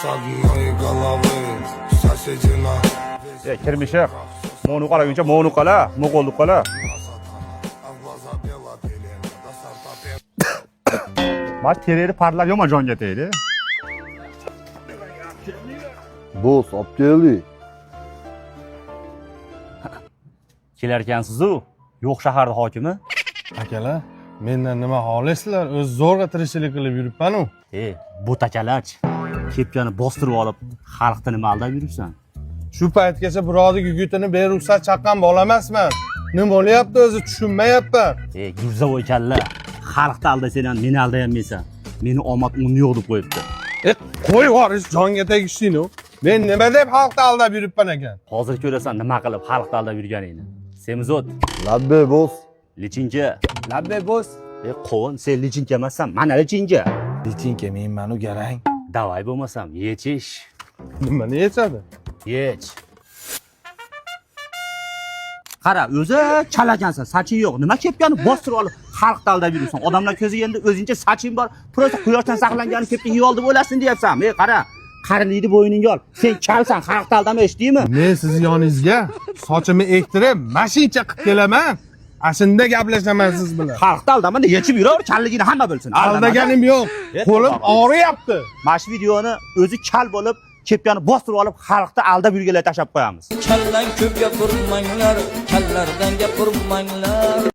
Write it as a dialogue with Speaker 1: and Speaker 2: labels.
Speaker 1: С одной головы вся седина.
Speaker 2: E, kirmishiq. Mo'ni qaraguncha mo'ni qala, mo'g'ulni qala.
Speaker 1: А в глаза бела пелена до сорта.
Speaker 2: Mana tereri parlab yomon jonga tegdi.
Speaker 3: Boss, olib keldik.
Speaker 2: Kelarkansiz-u, yo'q shaharda hokimi.
Speaker 4: Akalar, mendan nima xohlaysizlar? O'zi zo'rg'a tirikchilik qilib yuribman-u.
Speaker 2: E, bo'takalaч. Kepkani bostirib olib, xalqni nima aldab yuribsan?
Speaker 4: Shu paytgacha birovni gugurtini beruxsat chaqqan bola emasman. Nima bo'lyapti o'zi tushunmayapman.
Speaker 2: E, gurzovoy kalla. Xalqni aldasang ham meni aldayolmaysan. Meni omad o'rni yo'q deb qo'yibdi.
Speaker 4: E, qo'yib yuborish jonga tegishdi-nu. Men nima deb xalqni aldab yuribman ekan?
Speaker 2: Hozir ko'rasan nima qilib xalqni aldab yurganingni. Semizot,
Speaker 3: Labbay, boss.
Speaker 2: lichinka.
Speaker 5: Labbay, boss.
Speaker 2: E, qovun, sen lichinka emassan, mana lichinka.
Speaker 5: Lichinka menman-u, garang.
Speaker 2: Davay bo'lmasam, yechish.
Speaker 4: Nimani yechadi?
Speaker 2: Yech. Qara, o'zi chalakansan, saching yo'q. Nima kepkani bostirib olib xalqni aldab yuribsan. Odamlar ko'ziga endi o'zingcha saching bor, просто quyoshdan saqlangani kepka kiyib oldi deb o'ylasin deyapsan. Ey, qara, qarilikni bo'yningga ol. Sen kalsan, xalqni aldama, eshitdingmi?
Speaker 4: Men sizni yoningizga sochimni ektirib, mashincha qilib kelaman. Ashunda gaplashaman siz bilan.
Speaker 2: Xalqni aldama, yechib yuraver, kalligini hamma bilsin. Aldama.
Speaker 4: Aldaganim yo'q. Qo'lim og'riyapti.
Speaker 2: Mana shu videoni o'zi kal bo'lib, kepkani bostirib olib, xalqni aldab yurganlar tashlab qo'yamiz.
Speaker 6: Kallang ko'p gapirmanglar, kallardan gapirmanglar.